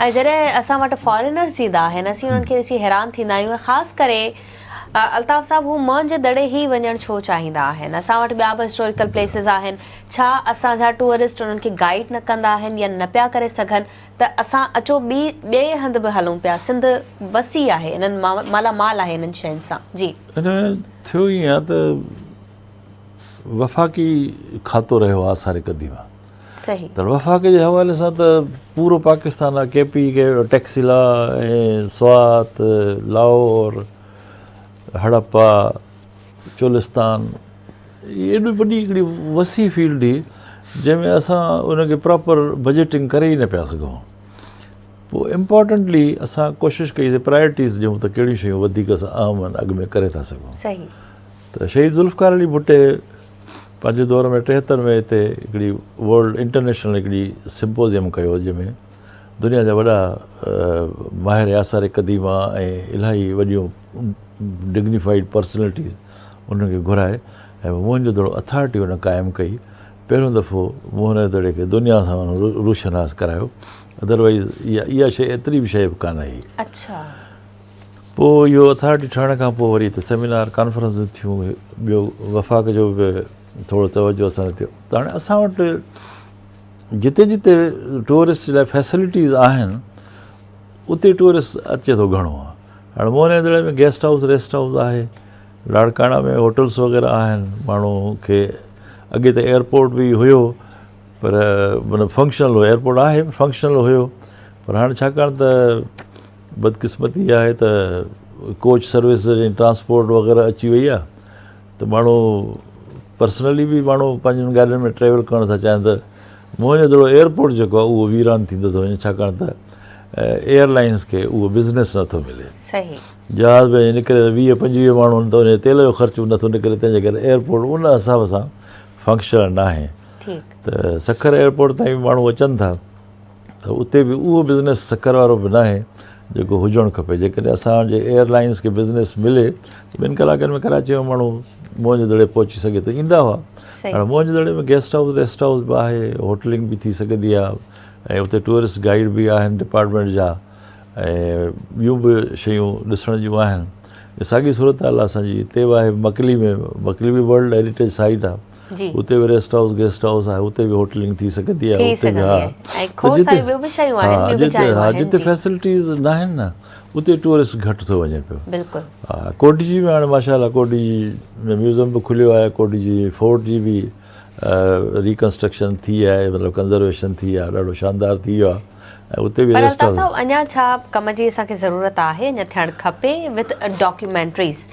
۽ جڏهن اسان وٽ فارينرز ايندا آهن اسين انهن کي ڏسي حيران ٿيندا آهيون ۽ خاص ڪري الطاف صاحب هو موهن جي دڙي ئي وڃڻ ڇو چاهيندا آهن اسان وٽ ٻيا به هسٽوريڪل پليسز آهن ڇا اسان جا ٽوئرسٽ انهن کي گائيڊ نه ڪندا آهن يا نه پيا ڪري سگهن ته اسان اچو ٻي ٻئي هنڌ به هلون پيا سنڌ وسيع آهي انهن مالا مال آهي انهن شين سان جي. ان ۾ ٿيو ائين آهي ته وفاقي کاتو رهيو آهي آثار قديمه صحيح. ته وفاق جي حوالي سان ته پورو پاڪستان آهي ڪي پي ڪي ٽيڪسيلا ۽ سوات لاهور هڙپا چولستان ايڏي وڏي هڪڙي وسيع فيلڊ هئي جنهن ۾ اسان ان کي پراپر بجيٽنگ ڪري ئي نه پيا سگهون پوء امپارٽنٽلي اسان ڪوشش ڪئي سي پرائرٽيز ڏيون ته ڪهڙيون شيون وڌيڪ اسان اهم آهن اڳ ۾ ڪري ٿا سگهون صحيح. ته شهيد ذوالفقار علي ڀٽي پنهنجي دور ۾ 73 ۾ هتي هڪڙي ورلڊ انٽرنيشنل هڪڙي سمپوزيم ڪيو جنهن ۾ دنيا جا وڏا ماهر آثار قديمه ۽ الاهي وڏيون ڊگنيفائيڊ پرسنلٽيز انهن کي گهرائي ۽ موهن جو دڙو اٿارٽي ان قائم ڪئي پهريون دفعو موهن جي دڙي کي دنيا سان روشناس ڪرايو ادروائز اها شيء ايتري به شيء به ڪانه هئي. اڇا. پوء اهو اٿارٽي ٺهڻ کان پوء وري هتي سيمينار ڪانفرنسون ٿيون ٻيو وفاق جو به ٿورو توجه اسان تي ٿيو ته هاڻي اسان وٽ جتي جتي ٽوئرسٽ لاء فيسلٽيز آهن اتي ٽوئرسٽ اچي ٿو گهڻو هاڻي موهن جي دڙي ۾ گيسٽ هائوس ريسٽ هائوس آهي لاڙڪاڻا ۾ هوٽلس وغيره آهن ماڻهو کي اڳي ته ايئرپورٽ به هيو پر مطلب فنڪشنل هيو ايئرپورٽ آهي فنڪشنل هيو پر هاڻي ڇاڪاڻ ته بدقسمتي اها آهي ته ڪوچ سروس ۽ ٽرانسپورٽ وغيره اچي وئي آهي ته ماڻهو پرسنلي به ماڻهو پنهنجن گاڏين ۾ ٽريول ڪرڻ ٿا چاهين ته منهنجو دڙو ايئرپورٽ جيڪو آهي اهو ويران ٿيندو ٿو وڃي ڇاڪاڻ ته ايئر لائنس کي اهو بزنس نٿو ملي. صحيح. جهاز ۾ نڪري ته 20 25 ماڻهو آهن ته ان جي تيل جو خرچ به نٿو نڪري تنهن جي ڪري ايئرپورٽ ان حساب سان فنڪشنل ناهي. ٺيڪ. ته سکر ايئرپورٽ تائين به ماڻهو اچن ٿا. ته اتي به اهو بزنس سکر وارو به ناهي جيڪو هجڻ کپي جيڪڏهن اسان جي ايئر لائنس کي بزنس ملي ته ٻن ڪلاڪن ۾ ڪراچي مان ماڻهو موهن جي دڙي پهچي سگهي ٿو ايندا هئا هاڻي موهن جي دڙي ۾ گيسٽ هائوس ريسٽ هائوس به آهي هوٽلنگ به ٿي سگهندي آهي ۽ اتي ٽوئرسٽ گائيڊ به آهن ڊپارٽمينٽ جا ۽ ٻيون به شيون ڏسڻ جون آهن ساڳي صورتحال اسان جي هتي به آهي مڪلي ۾ مڪلي به ورلڊ هيريٽيج سائيٽ آهي جي. اتي به ريسٽ هائوس گيسٽ هائوس آهي اتي به هوٽلنگ ٿي سگهندي آهي ٿي اتي به سگهندي ها آهي ۽ کوڙ ساريون ٻيون به شيون آهن ٻيون به جايون ها آهن جتي جي. فيسلٽيز ناهن نه اتي ٽوئرسٽ گهٽ ٿو وڃي پيو بلڪل. ها ڪوٽجي ۾ هاڻي ماشاء الله ڪوٽجي ۾ ميوزم به کليو آهي ڪوٽجي فورٽ جي به ريڪنسٽرڪشن ٿي آهي مطلب ڪنزرويشن ٿي آهي ڏاڍو شاندار ٿي ويو آهي ۽ اتي به پر ريسٽ الطاف هائوس صاحب اڃا ڇا ڪم جي اسان کي ضرورت آهي اڃا ٿيڻ کپي وٿ ڊاڪيومينٽريز.